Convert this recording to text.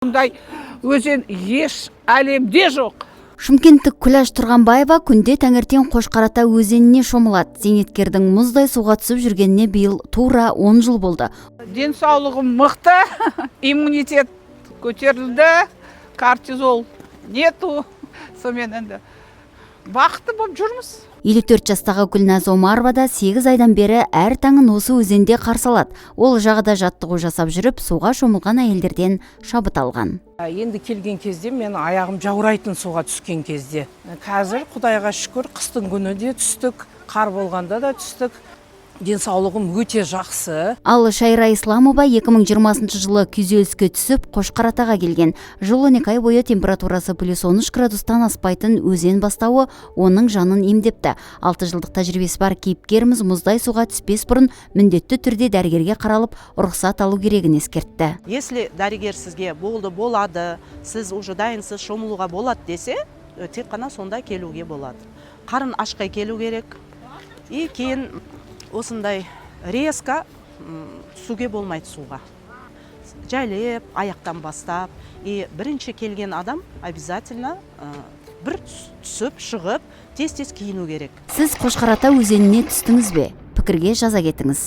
Мұндай өзен еш әлемде жоқ. Шымкенттік Күләш Тұрғанбаева күнде таңертең Қошқарата өзеніне шомылады. Зейнеткердің мұздай суға түсіп жүргеніне биыл тура 10 жыл болды. Денсаулығым мықты, иммунитет көтерілді, кортизол нету. Сонымен енді бақытты болып жүрміз. 54 жастағы Гүлназ Омарова да 8 айдан бері әр таңын осы өзенде қарсы алады. Ол жағада жаттығу жасап жүріп, суға шомылған әйелдерден шабыт алған. Енді келген кезде мен аяғым жаурайтын суға түскен кезде. Қазір, құдайға шүкір, қыстың күні де түстік, қар болғанда да түстік. Денсаулығым өте жақсы. Ал Шайра Исламова 2020 жылы күйзеліске түсіп, Қошқаратаға келген. Жыл 12 ай бойы температурасы плюс 13 градустан аспайтын өзен бастауы оның жанын емдепті. 6 жылдық тәжірибесі бар кейіпкеріміз мұздай суға түспес бұрын міндетті түрде дәрігерге қаралып, рұқсат алу керегін ескертті. Если дәрігер сізге болды, болады, сіз уже дайынсыз, шомылуға болады десе, тек қана сонда келуге болады. Қарын ашқай келу керек. И кейін осындай резко түсуге болмайды суға. Жайлеп аяқтан бастап, и бірінші келген адам обязательно бір түсіп шығып, тез тез киіну керек. Сіз Қошқарата өзеніне түстіңіз бе? Пікірге жаза кетіңіз.